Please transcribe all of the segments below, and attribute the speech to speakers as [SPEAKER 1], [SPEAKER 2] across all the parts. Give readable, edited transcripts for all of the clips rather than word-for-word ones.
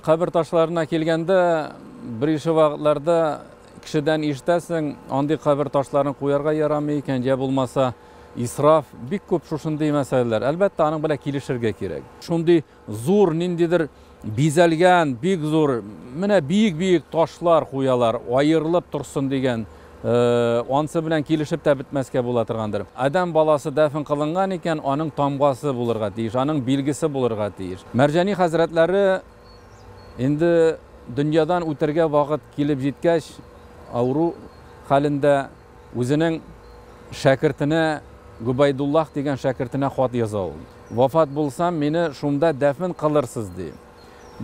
[SPEAKER 1] Кабер ташларына килгәндә, берише вакытларда кешедән ишетәсең, андый кабер ташларын куярга ярамый икән, я булмаса исраф, бик күп шушындый мәсьәләләр. Әлбәттә, аның белән килешергә кирәк. Шундый зур ниндидер бизәлгән, бик зур, менә биек-биек ташлар куялар, аерылып торсын дигән, ансы белән килешеп тә бетмәскә була торгандыр. Адәм баласы дәфен кылынган икән, аның тамгасы булырга тиеш, аның билгесе булырга тиеш. Мәрҗани хәзрәтләре инде дөньядан үтәргә вакыт килеп җиткәч, авыру хәлендә үзенең шәкертенә, Гобәйдуллаһ дигән шәкертенә хат яза ул. Вафат булсам, мине шунда дәфен кылырсыз, ди.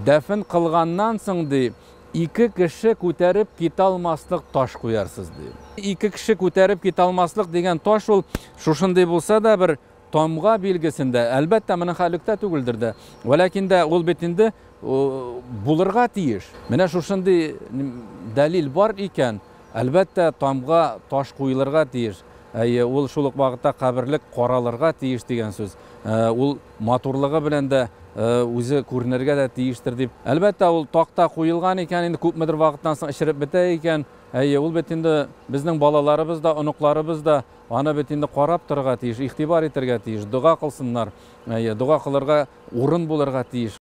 [SPEAKER 1] Дәфен кылганнан соң, ди, ике кеше күтәреп китә алмаслык таш куярсыз, ди. Ике кеше күтәреп китә алмаслык дигән таш ул шушындый булса да бер тамга билгесендә, әлбәттә, моның хәлектә түгелдер дә. Вәләкин дә ул бит инде булырга тиеш. Менә шушындый дәлил бар икән, әлбәттә, тамга таш куелырга тиеш. Әйе, ул шул ук вакытта каберлек каралырга тиеш дигән сүз. Ул матурлыгы белән дә үзе күренергә дә тиештер дип. Әлбәттә, ул такта куелган икән, инде күпмедер вакыттан соң эчереп бетә икән. Әйе, ул бит инде безнең балаларыбыз да, оныкларыбыз да аны бит инде карап торырга тиеш, игътибар итәргә тиеш, дога кылсыннар. Әйе, дога кылырга урын булырга тиеш.